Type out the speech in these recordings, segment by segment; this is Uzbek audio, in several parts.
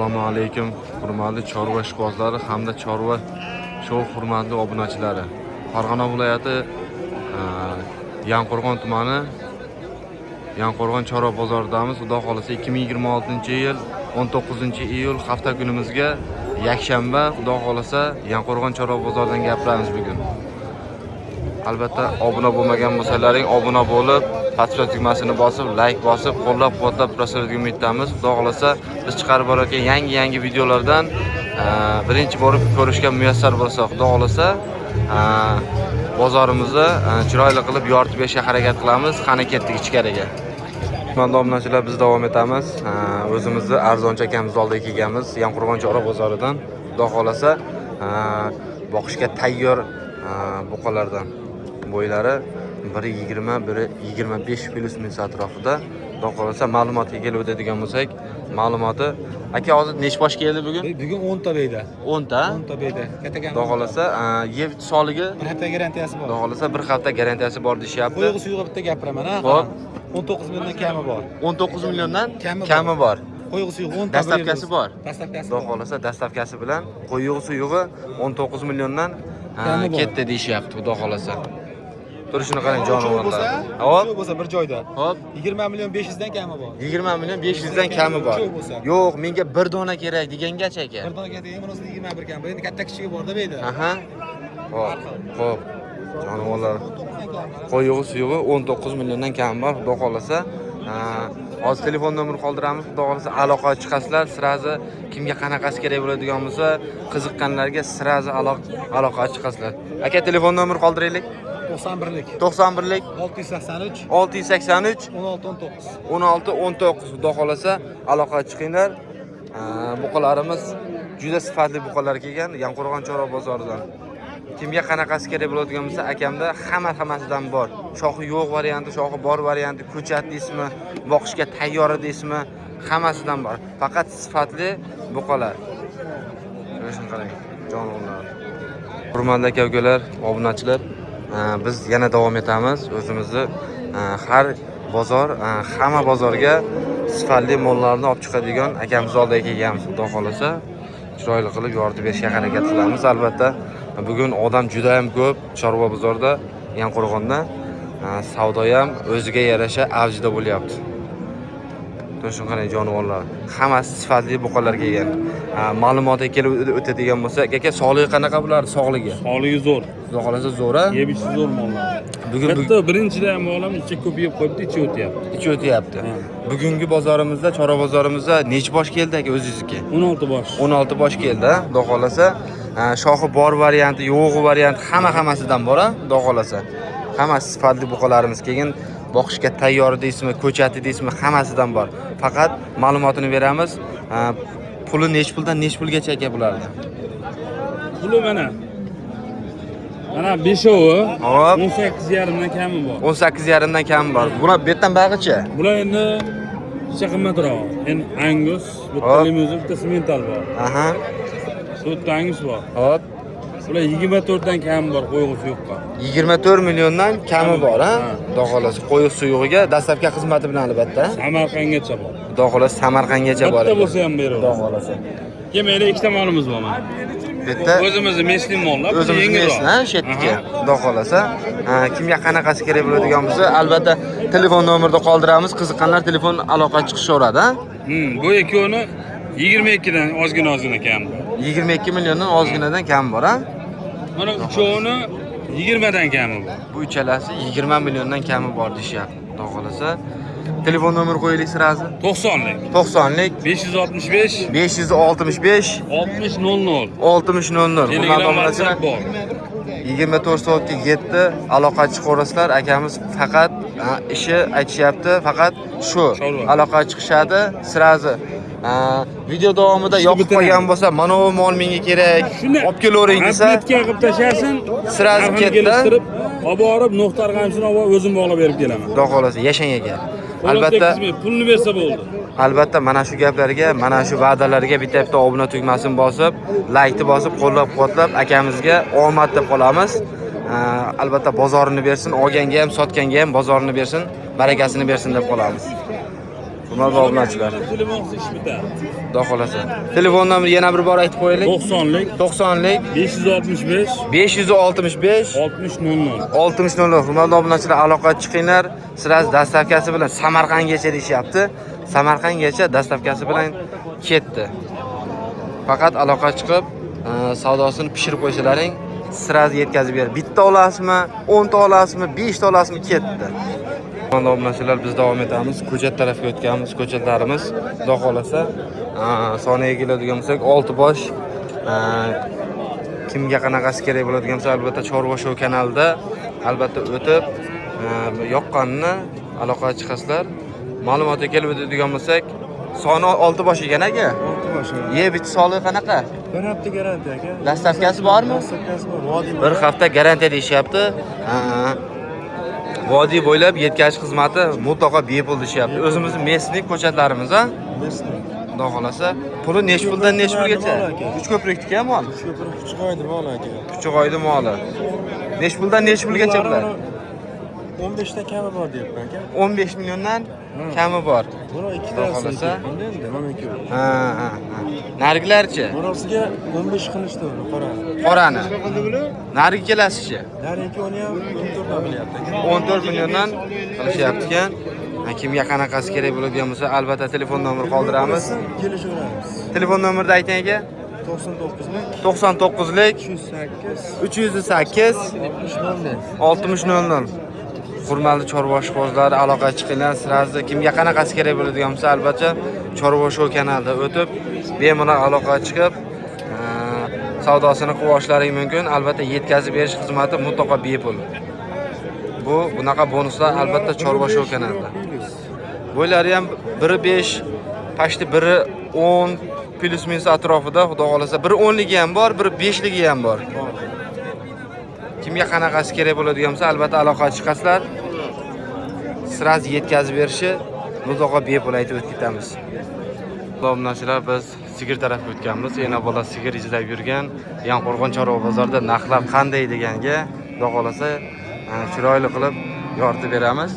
Assalomu alaykum, hurmatli chorva ishqibozlari hamda Chorva Shou hurmatli obunachilari. Farg'ona viloyati Yangiqo'rg'on tumani, Yangiqo'rg'on chorva bozoridamiz. Xudo xohlasa, 2026-yil 19-iyul hafta kunimizga yakshanba, Xudo xohlasa, Yangiqo'rg'on chorva bozoridan gapiramiz bugun. Albatta, obuna bo'lmagan bo'lsalaring, obuna bo'lib, подписаться tugmasini bosib, layk bosib, qo'llab-quvvatlab turasizlar degan umiddamiz. Xudo xohlasa, biz chiqarib borayotgan yangi-yangi videolardan birinchi borib ko'rishga muyassar bo'lsa, Xudo xohlasa, bozorimizni chiroyli qilib yoritib berishga harakat qilamiz. Qani, ketdik ichkariga. Hurmatli obunachilar, biz davom etamiz. O'zimizni arzonchi akamiz oldiga kelganmiz, Yangiqo'rg'on chorva bozoridan. Xudo xohlasa, boqishga tayyor buqalardan. Bo'ylari biri 20, biri 25 плюс минус atrofida. Xudo xohlasa, ma'lumotga kelib o'tadigan bo'lsak, ma'lumoti, aka, hozir nechi bosh keldi bugun? Bugun 10 ta beyda. 10 ta. 10 ta beyda. Kattakan. Xudo xohlasa, yeb soligi Bir hafta garantiyasi bor. Xudo xohlasa, bir hafta garantiyasi bor deyishyapti. Qo'yig'i suyug'i bitta gapiraman, ha. Xo'p. 19 milliondan kami bor. 19 milliondan Kami bor. Kami bor. Qo'yig'i suyug'i 10 ta. Доставка si bor. Доставка si Xudo bor. xohlasa, доставка si bilan qo'yig'i suyug'i 19 milliondan Kami bor. ketdi deyishyapti, Xudo xohlasa. Turishini qarang, Uchovi jonivorlar. bo'lsa, Hop. uchovi bo'lsa bir joyda. Hop. 20 million 500 dan kami bor. 20 million 500 dan kami bor. Uchovi bo'lsa. Yo'q, menga bir dona kerak degangacha, aka. Bir dona kerak, buni 21 kam. Endi katta kichigi bor-da beyda. Aha. Xo'p, xo'p. Jonivorlar qo'yig'i suyug'i 19 milliondan kami bor, Xudo xohlasa. Hozir telefon nomer qoldiramiz, Xudo xohlasa, aloqa chiqasizlar, сразу kimga qanaqasi kerak bo'ladigan bo'lsa, qiziqqanlarga сразу aloqa chiqasizlar. Aka, telefon nomer qoldiraylik. 91lik. 91lik. 683. 683. 16 19. 16 19. Xudo xohlasa, aloqa chiqinglar. Buqalarimiz juda sifatli buqalar kelgan Yangiqo'rg'on chorva bozoridan. Kimga qanaqasi kerak bo'ladigan bo'lsa, akamda hamma hammasidan bor. Shoxi yo'q varianti, shoxi bor varianti, ko'chat deysizmi, boqishga tayyor deysizmi, hammasidan bor. Faqat sifatli buqalar. Shuni qarang, jonivorlar. Hurmatli aka ukalar, obunachilar, biz yana davom etamiz. O'zimizni har bozor, hamma bozorga sifatli mollarni olib chiqadigan akamiz oldiga kelganmiz. Xudo xohlasa, chiroyli qilib yoritib berishga harakat qilamiz. Albatta, bugun odam juda ham ko'p chorva bozorida, Yangiqo'rg'onda. Savdo ham o'ziga yarasha avjida bo'lyapti. Shuni qarang, jonivorlar. Hammasi sifatli buqalar kelgan. Ma'lumotga kelib o'tadigan bo'lsa, aka, sog'ligi qanaqa bular, sog'ligi? Sog'ligi zo'r. Xudo xohlasa, zo'r, a? Yeb ichishi zo'r mollar. Bugun Bitta birinchida ham bolam ichi ko'p yeb qo'yibdi, ichi o'tyapti. Ichi o'tyapti. Ha. Bugungi bozorimizda, chorva bozorimizda nechi bosh keldi, aka, o'zingizniki? 16 bosh. 16 bosh keldi, a? Xudo xohlasa, shoxi bor varianti, yo'g'i varianti, hamma hammasidan bor, a? Xudo xohlasa. Hammasi sifatli buqalarimiz kelgan. Boqishga tayyor deysizmi, ko'chati deysizmi, hammasidan bor. Faqat ma'lumotini beramiz. Puli nechi puldan nechi pulgacha, aka, bularni? Puli mana. Mana beshovi. Hop. 18 yarimdan kami bor. 18 yarimdan kami bor. Bular bu yerdan bog'icha. Bular endi ichi qimmatroq. Endi Angus, bitta limuzin, bitta simental bor. To'rtta Angus bor. Hop. Bular 24 dan kami bor qo'yig'i suyuqqa. 24 milliondan kami bor, ha? Ha. Xudo xohlasa, qo'yiq suyug'iga доставка xizmati bilan albatta. Samarqandgacha bor. Xudo xohlasa, Samarqandgacha bor Bitta ekan. bo'lsa ham Xudo beraveramiz. xohlasa. Keyin yana ikkita molimiz bor mana. Bu yerda O'zimizni местный mollar, bu o'zimizni yengilroq. местный, ha, shu yerniki. Xudo xohlasa, ha, kimga qanaqasi kerak bo'ladigan bo'lsa, albatta telefon nomerida qoldiramiz. Qiziqqanlar telefon aloqa chiqishaveradi, ha? Bu ikkovini 22 dan ozgina ozgina kam bor. 22 milliondan ozginadan kam bor, ha? Mana uchovini 20 dan kami bor. Bu uchalasi 20 milliondan kami bor deyishyapti. Xudo xohlasa. Telefon nomer qo'yaylik сразу. 90lik. 90lik. 565. 565. 60 00. 60 00. Telegram, Hurmatli obunachilar, WhatsApp bor. 24 soatga 7 aloqa chiqaverasizlar. Akamiz faqat, ha, ishi aytishyapti, faqat shu Chorva. Aloqa chiqishadi сразу. Ha, video davomida Ishni yoqib bitiramiz. qolgan bo'lsa, mana bu mol menga kerak, Shunday olib kelavering desa, обметка qilib tashlasin. Сразу Narxini ketdi. kelishtirib, olib borib, no'xtar qamchini olib borib, o'zim bog'lab berib kelaman. Xudo xohlasa, yashang, aka. Qo'lib Albatta, tekkizmay, pulni bersa bo'ldi. Albatta, mana shu gaplarga, mana shu va'dalarga bitta bitta obuna tugmasini bosib, laykni bosib, qo'llab-quvvatlab akamizga omad deb qolamiz. Albatta, bozorini bersin, olganga ham, sotganga ham bozorini bersin, barakasini bersin deb qolamiz. Hurmatli obunachilar. Telefon qilsa ish bitadi. Xudo xolasa. Telefon nomeri yana bir bor aytib qo'yaylik. 90lik 90lik 565 565 60 00. 60 00. Hurmatli obunachilar, aloqaga chiqinglar. Sirasi dastavkasi bilan Samarqandgacha deyishyapti. Samarqandgacha dastavkasi bilan ketdi. Faqat aloqa chiqib, savdosini pishirib qo'ysalaring, sirasi yetkazib beradi. Bitta olasizmi, 10 ta olasizmi, 5 ta olasizmi ketdi. Hurmatli obunachilar, biz davom etamiz. Ko'chat tarafga o'tganmiz. Ko'chatlarimiz xudo xolasa, soniga keladigan bo'lsak, 6 bosh kimga qanaqasi kerak bo'ladigan bo'lsa, albatta Chorva Show kanalida albatta o'tib, yoqqanini aloqaga chiqasizlar. Ma'lumotga kelib o'tadigan bo'lsak, soni 6 bosh ekan aka. 6 bosh. Yeb ich sog'lig'i qanaqa? Bir hafta garantiya aka. Dastavkasi bormi? Dastavkasi bor. Vodiy Bir hafta garantiya deyishyapti. Ha. Vodiy bo'ylab yetkazish xizmati mutlaqo bepul deyishyapti. O'zimizni местный ko'chatlarimiz, ha? Местный. Xudo xolasa. Puli nechi puldan nechi pulgacha? Uch ko'prikniki mol. Uch ko'prik Kuchug'oydi mol aka. Kuchug'oydi moli. Nechi puldan nechi pulgacha bular? 15 ta kami bor deyapman aka. 15 milliondan kami bor. Buni Xudo ikkitasi xolasa. endi mana ikkovi. Ha. Narigilarchi? Bunisiga 15 qilishdi uni qorani. Qorani. Narigi kelasichi? Narigi uni ham 14 dan qilyapti aka. 14 milliondan qilishyapti ekan. Ha, kimga qanaqasi kerak bo'ladigan bo'lsa, albatta telefon nomeri qoldiramiz. Kelishaveramiz. Telefon nomerini ayting aka. 99lik 99lik 308 308 60 60 00. Hurmatli chorva ishqibozlari, aloqaga chiqinglar. Sirasi kimga qanaqasi kerak bo'ladigan bo'lsa, albatta Chorva Show kanalida o'tib, bemalol aloqaga chiqib, savdosini qilib olishlaring mumkin. Albatta yetkazib berish xizmati mutlaqo bepul. Bu bunaqa bonuslar albatta Chorva Show kanalida. Bo'ylari ham 1.5, почти 1.10 плюс минус atrofida, xudo xolasa. 1.10ligi ham bor, 1.5ligi ham bor. Kimga qanaqasi kerak bo'ladigan bo'lsa, albatta aloqaga chiqasizlar. Sirasi yetkazib berishi mutlaqo bepul aytib o'tib ketamiz. Obunachilar, biz sigir tarafga o'tganmiz. Ena bola sigir izlab yurgan Yanqo'rg'on chorva bozorida narxlar qanday deganga, xudo xolasa, chiroyli qilib yoritib beramiz.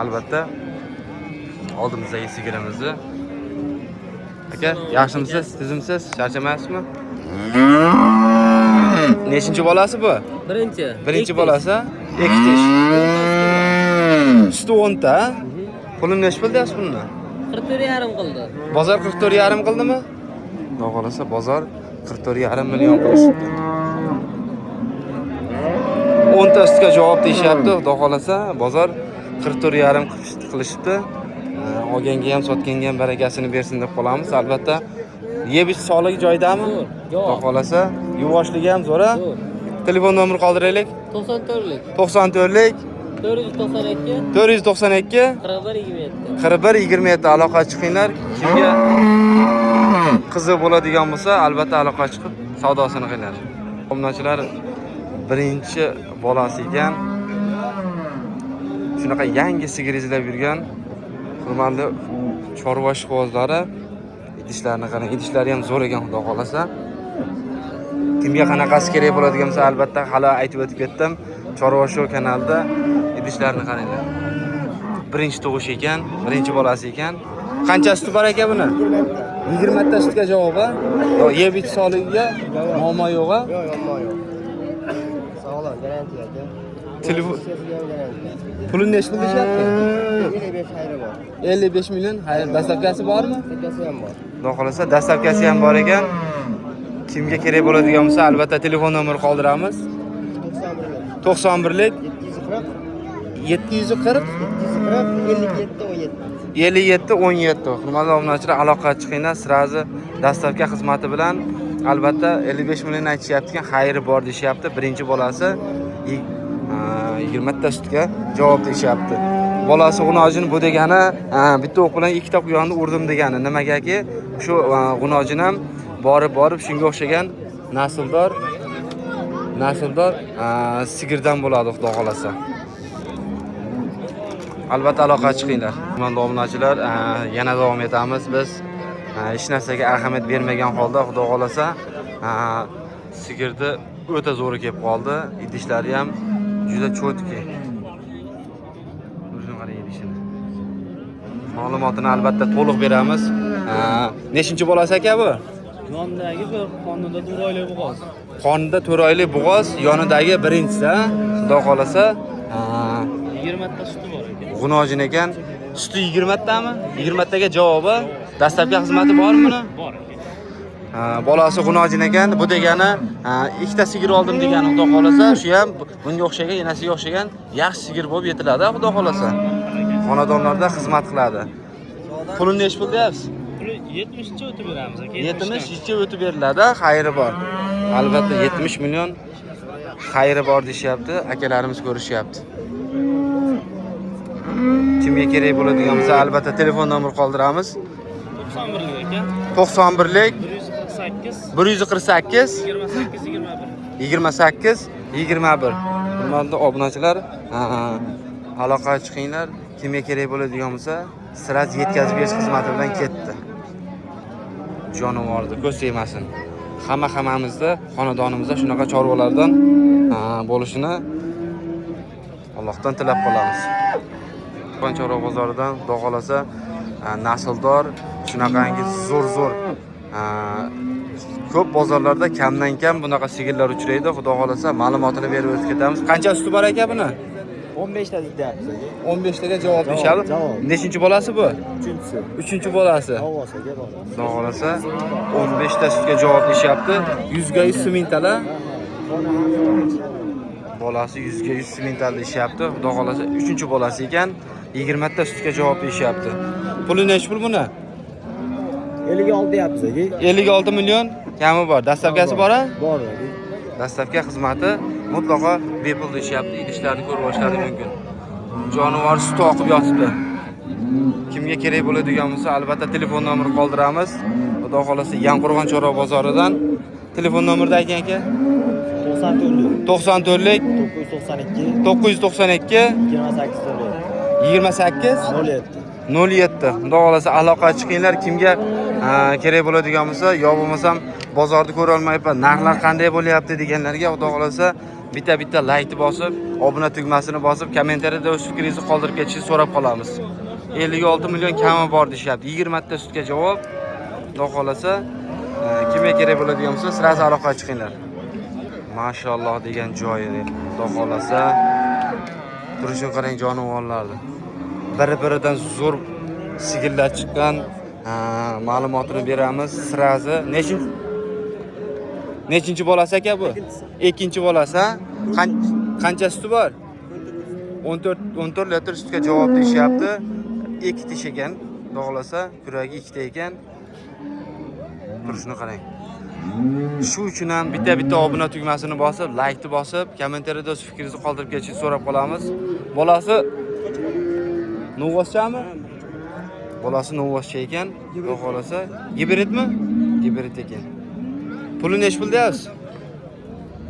Albatta oldimizdagi sigirimizni. Aka, yaxshimisiz? Tuzimsiz? Charchamayapsizmi? Nechinchi bolasi bu? Birinchi. Birinchi bolasi, ikki tish. Suti 10 ta. Pulini nechi pul deyapsiz buni? 44,5 qildi. Bozor 44,5 qildimi? Xudo xolasa bozor 44,5 million qilishibdi. 10 ta sutga javob deyishyapti. Xudo xolasa bozor 44,5 qilishibdi. Olganga ham sotganga ham barakasini bersin deb qolamiz. Albatta yeb ich sog'ligi joyidami? Zo'r, javob. Xudo xolasa yuvoshligi ham zo'r, a? Zo'r. Telefon nomeri qoldiraylik. 94lik 94lik 492 492 41 27. 41 27 aloqa chiqinglar. Kimga qiziq bo'ladigan bo'lsa, albatta aloqa chiqib savdosini qilinglar. Obunachilar, birinchi bolasi ekan. Shunaqa yangi sigir izlab yurgan hurmatli chorva ishqibozlari, idishlarini qarang, idishlari ham zo'r ekan, xudo xolasa. Kimga qanaqasi kerak bo'ladigan bo'lsa, albatta hali aytib o'tib ketdim. Chorva Show kanalida idishlarini qaranglar. Birinchi tug'ish ekan, birinchi bolasi ekan. Qancha suti bor aka buni? 20 ta sutga javob, a? Yo'q, yeb ich sog'ligiga muammo yo'q, a? Yo'q, muammo yo'q. Sog'lom, garantiya aka. Telefon Ishchisiga ham garantiya. pulini nechi pul deyishyapti? 55 xayri bor. 55 million. Xayr, dastavkasi bormi? Dastavkasi ham bor. Xudo xolasa dastavkasi ham bor ekan. Kimga kerak bo'ladigan bo'lsa, albatta telefon nomeri qoldiramiz. 91 91lik 740 740 740 57 17. 57 17. Hurmatli obunachilar, aloqaga chiqinglar. Sirazi dastavka xizmati bilan albatta 55 million aytishyapti ekan, xayri bor deyishyapti. Birinchi bolasi 20 ta sutga javob deyishyapti. Bolasi g'unojin bu degani, bitta o'q bilan ikkita quyonni urdim degani. Nimagaki, shu g'unojin ham borib borib shunga o'xshagan nasldor sigirdan bo'ladi, xudo xolasa. Albatta aloqaga chiqinglar. Hurmatli obunachilar, yana davom etamiz. Biz hech narsaga ahamiyat bermagan holda, xudo xolasa, sigirni o'ta zo'ri kelib qoldi. Idishlari ham juda чёткий. O'zini qarang idishini. Ma'lumotini albatta to'liq beramiz. Nechinchi bolasi aka bu? Yonidagi bir qonida 4 oylik bo'g'oz. Qonida 4 oylik bo'g'oz, yonidagi birinchisi, ha? Xudo xolasa. 20 ta suti bor ekan. G'unojin ekan. Suti 20 tami? 20 taga javobi. Dastlabki xizmati bormi buni? Bor ekan. Bolasi g'unojin ekan. Bu degani ikkita sigir oldim degani, xudo xolasa, shu ham bunga o'xshagan, enasiga o'xshagan yaxshi sigir bo'lib yetiladi, xudo xolasa. Xonadonlarda xizmat qiladi. Pulini nechi pul deyapsiz? Puli 70 cha o'tib beramiz aka. 70 ichi o'tib beriladi, xayri bor. Albatta 70 million xayri bor deyishyapti, akalarimiz ko'rishyapti. Kimga kerak bo'ladigan bo'lsa, albatta telefon nomer qoldiramiz. 91lik aka. 91lik 148 148 28 21. 28 21. Hurmatli obunachilar, aloqaga chiqinglar. Kimga kerak bo'ladigan bo'lsa, sraz yetkazib berish xizmati bilan ketdi. Jonivorni ko'z tegmasin. Hammamizda, xonadonimizda shunaqa chorvalardan bo'lishini Allohdan tilab qolamiz. Chorva bozoridan xudo xolasa nasldor, shunaqangi zo'r-zo'r ko'p bozorlarda kamdan kam bunaqa sigirlar uchraydi. Xudo xolasa ma'lumotini berib o'tib ketamiz. Qancha suti bor aka buni? 15 ta deyapmiz aka. 15 taga javob deyishadi. Javob. Nechinchi bolasi bu? Uchinchisi. Uchinchi bolasi. Ovoz aka bolasi. Xudo xolasa 15 ta sutga javob deyishyapti. 100 ga 100 simintala. Bolasi 100 ga 100 simintal deyishyapti. Xudo xolasa uchinchi bolasi ekan. 20 ta sutga javob deyishyapti. Puli nechi pul buni? 56 deyapmiz aka. 56 million kami bor. Dastavkasi bor a? Bor aka. Dastavka xizmati mutlaqo bepul deyishyapti. Idishlarni ko'rib olishlari mumkin. Jonivor suti oqib yotibdi. Kimga kerak bo'ladigan bo'lsa, albatta telefon nomeri qoldiramiz. Xudo xolasa Yanqo'rg'on chorva bozoridan telefon nomerida ayting aka. 94 94lik 992 992 28 28 07. 07. Xudo xolasa aloqaga chiqinglar. Kimga kerak bo'ladigan bo'lsa, yo bo'lmasam bozorni ko'ra olmayapman, narxlar qanday bo'lyapti deganlarga xudo xolasa bitta-bitta laykni bosib, obuna tugmasini bosib, kommentariyada o'z fikringizni qoldirib ketishingizni so'rab qolamiz. 56 million kami bor deyishyapti. 20 ta sutga javob. Xudo xolasa kimga kerak bo'ladigan bo'lsa, sразу aloqaga chiqinglar. Mashalloh degan joyi, xudo xolasa. Turishini qarang jonivorlarni. Bir-biridan zo'r sigirlar chiqqan. Ma'lumotini beramiz sразу. Nechinchi bolasi aka bu? Ikkinchi bolasi, ha? Qancha suti bor? 14 litr sutga javob deyishyapti. Ikki tish ekan, xudo xolasa, kuragi ikkita ekan. Turishini qarang. Shu uchun ham bitta-bitta obuna tugmasini bosib, laykni bosib, kommentariyada o'z fikringizni qoldirib ketishingizni so'rab qolamiz. Bolasi Novvoschami? Bolasi novvoscha ekan, xudo xolasa. Gibridmi? Gibrid ekan. Puli nechi pul deyapsiz?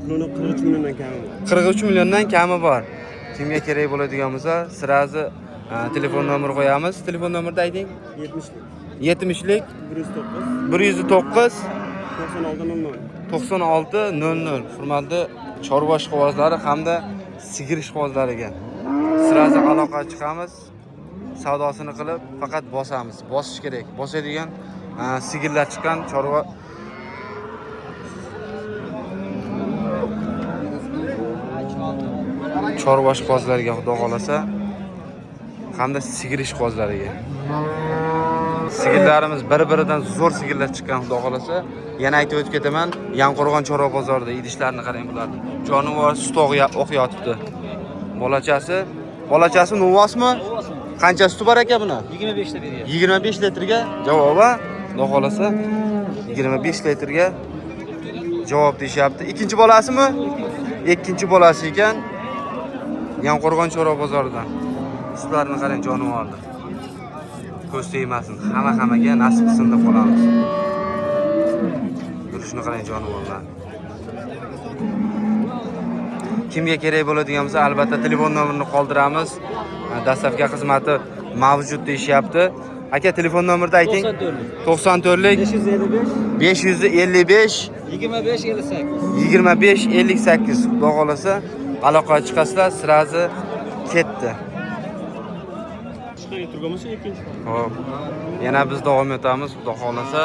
Buni 43 milliondan kami bor. 43 milliondan kami bor. Kimga kerak bo'ladigan bo'lsa, sразу telefon nomer qo'yamiz. Telefon nomerni ayting. 70lik 70lik 109 109 96 00. 96 00. Hurmatli chorva ishqibozlari hamda sigir ishqibozlariga sразу aloqa chiqamiz. Savdosini qilib, faqat bosamiz. Bosish kerak. Bosadigan sigirlar chiqqan chorva chorva ishqibozlariga xudo xolasa hamda sigir ishqibozlariga. Sigirlarimiz bir-biridan zo'r sigirlar chiqqan xudo xolasa. Yana aytib o'tib ketaman, Yanqo'rg'on chorva bozorida idishlarni qarang bularni. Jonivor sut oqyotibdi. Bolachasi novvosmi? Qancha suti bor aka buni? 25 ta beryapti. 25 litrga javobi, xudo xolasa 25 litrga javob deyishyapti. Ikkinchi bolasimi? Ikkinchi bolasi ekan. Yanqo'rg'on chorva bozoridan. Sutlarini qarang jonivorni. Ko'z tegmasin. Hamma-hammaga nasib qilsin deb qolamiz. Yurishini qarang jonivorlarni. Kimga kerak bo'ladigan bo'lsa, albatta telefon nomerini qoldiramiz. Dastavka xizmati mavjud deyishyapti. Aka, telefon nomerini ayting. 94 94lik 555 555 25 58. 25 58. Xudo xolasa aloqaga chiqasizlar, sразу ketdi. Bo'lmasa ikkinchi. Xo'p. Yana biz davom etamiz, Xudo xohlasa.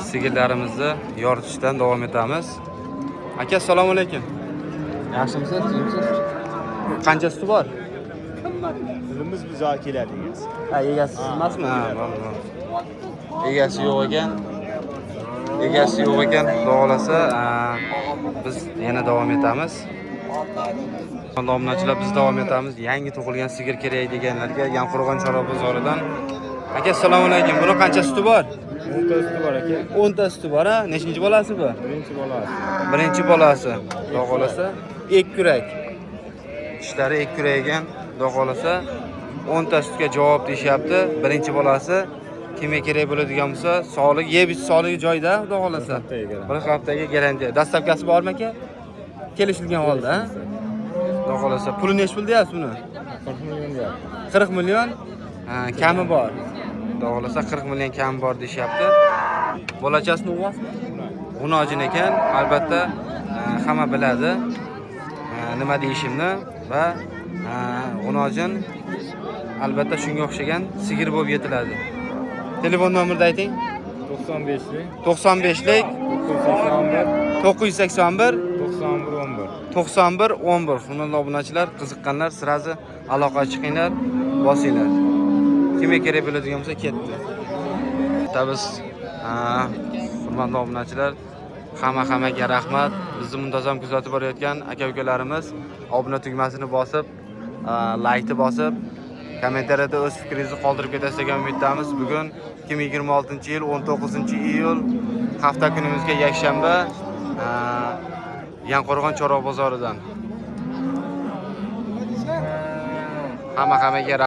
Sigirlarimizni yoritishdan davom etamiz. Aka, assalomu alaykum. Yaxshimisiz? Tinchmisiz? Qancha suti bor? Tilimiz bizga keladi egasi. Ha, egasi siz emasmi? Ha, bo'ldi, bo'ldi. Egasi yo'q ekan. Egasi yo'q ekan, Xudo xohlasa, biz yana davom etamiz. Obunachilar, biz davom etamiz. Yangi tug'ilgan sigir kerak deganlarga Yanqo'rg'on chorva bozoridan. Aka, assalomu alaykum. Buni qancha suti bor? 10 ta suti bor aka. 10 ta suti bor, ha? Nechinchi bolasi bu? Birinchi bolasi. Birinchi bolasi. Xudo xohlasa, ekkurak. Tishlari ekkurak ekan, Xudo xohlasa 10 ta sutga javob deyishyapti. Birinchi bolasi kimga kerak bo'ladigan bo'lsa, sog'lik, yeb ich sog'ligi joyida, Xudo xohlasa. Bir haftaga garantiya. Bir haftaga garantiya. Доставка si bormi aka? Kelishilgan holda, ha? Xudo xohlasa. Puli nechi pul deyapsiz buni? 40 million deyapti. 40 million, ha, kami bor. Xudo xohlasa 40 million kami bor deyishyapti. Bolachasini ug'asmi? G'unojin ekan, albatta hamma biladi nima deyishimni va g'unojin albatta shunga o'xshagan sigir bo'lib yetiladi. Telefon nomerini ayting. 95lik 95lik 981 981 91 11. 91 11. Hurmatli obunachilar, qiziqqanlar сразу aloqaga chiqinglar, bosinglar. Kimga kerak bo'ladigan bo'lsa ketdi. Biz hurmatli obunachilar, hamma hammaga rahmat. Bizni muntazam kuzatib borayotgan aka ukalarimiz obuna tugmasini bosib, laykni bosib, kommentariyada o'z fikringizni qoldirib ketasiz degan umiddamiz. Bugun 2026-yil 19-iyul hafta kunimizga yakshanba, Yanqo'rg'on chorva bozoridan. Hamma hammaga.